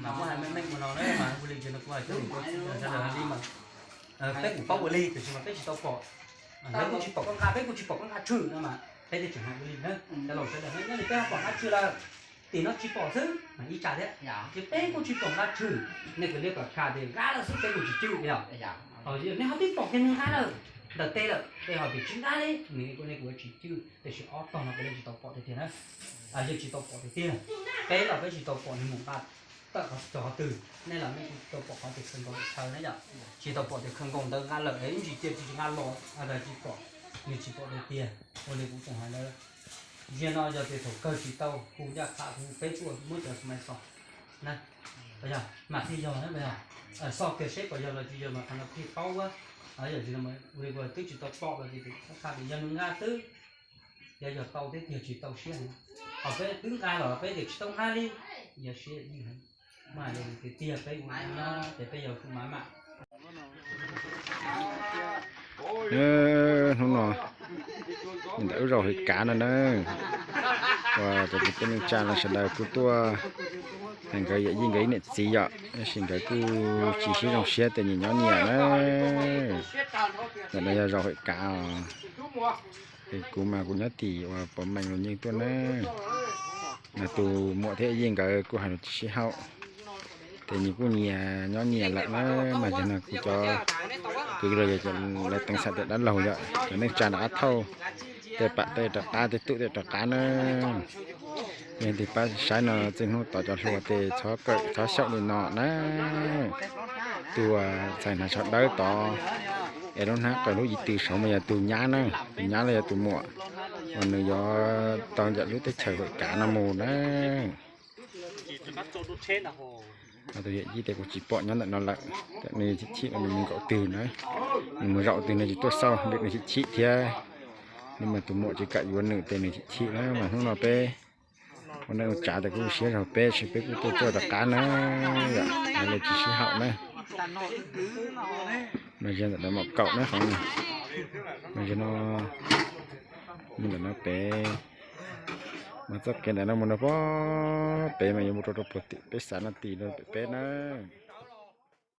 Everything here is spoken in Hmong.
Mas muab hais meej meej ua no na mas ua li no kuv hais rau sawv daws li mas peb kuj paub ua li tiam sis mas peb tsis tau pom. Lawv kuj tsis pom koj nqa, peb kuj tsis pom koj nqa tshwm no mas peb thiaj tseem hais ua li na. Cov laus sawv daws nyob li peb ho pom nqa tshwm lawm, tim no tsis pom xwb mas ib tsa thiab. Ces peb kuj tsis pom nqa tshwm, nej kuj liab kom kha tias nqa lawm xwb peb kuj tsis cwj yom. Nej ho twb pom kiag nws nqa lawm ntawm tes lawm, tej ho tias tsis nqa li, nws kuj nej kuj tsis cwj, tiam sis ob tog no kuj nej tsis tau pom tiag tiag na. Yeej tsis tau pom tiag tiag. Peb los peb tsis tau pom nws mus nqa tawm qhov twg, nej los nej kuj tsis tau pom qhov tias khawv nkaus chaw na yom. Tsis tau pom tias khawv nkaus ntawd nqa lawm es ib ntsis cia tsis nqa los, tsis pom, nws tsis pom tiag tiag. Ua li kuv tseem hais ntawd, ziag no yog tias thaum kawg tsis tau hu ncaj qha hu peb tuaj muab cov smai xos na, yog mam thiaj yog na, yog xoj kiag seb puas yog los tsis yog mas qhov no thiaj paub. Yog tsis li ua li twb tsis tau pom los ces txhob qha tias yog nws nqa xwb. Yog yog tau thiab yog tsis tau siab heev, ho peb twb nqa los peb tias tsis tau nqa li, yog siab yeej heev. Mas yog tiag tiag peb ua nyob ces peb yog kuv mam mam. Hnub no ntawm lub zos Hawm Kav no na, uas cov kwv tij neej tsa no sawv daws kuj tuaj hais nkawd yawm yij nkawd ib niam txiv yom, tab sis nkawd kuj tsis sib zoo siab tias nyias nyob nyias na. Ntawm no yog zos Hawm Kav os. Es kuv mas kuv nyob tim uas Pov Mees los yeej tuaj na. Mas tus muam thiab yij nkawd kuj hais lus tsis sib haum, ces nyias kuj nyias nyob nyias lawm na. Mas yog no kuv cov kwv los yog cov lawv teev xam tias dab laug yom, cov neej tsa nram qab thauj, tej pam tej rov qab, tej tuaj tej rov qab na. Yog tus pab saib no txij hnub tod cov hluas ces txhob kawm txhob xyaum li no na. Tus uas txhais hnav tsho dawb tod es lub hnab qaws lub yim tw saud mas yog tus nyab na, tus nyab los yog tus muam uas nws yuav tau ncam lub teb chaws Hawm Kav no mus na. Tus yawm yij tias kuv tsis pom nyob ntawm no lawm, nws chim chim los nws mus nkaum twg na, nws mus zaum twg nws tsis tuaj xauj, nws chim chim thiab. Nws mas tus muam tsis kam yuav nws ces nws chim chim na. Mas hnub no peb ua neej ua tsav tias kuj siab zog peb, sis peb kuj tuaj tuaj rov qab na, yom, hais lus tsis sib haum na. Mas yog ntawm no mam kaum na qhov no, mas yog no, mus ntawm no pem, mas txoj kev ntawm no mus rau pem mas yuav mus rau rau puag tim peb xav no tim rau pem peb na.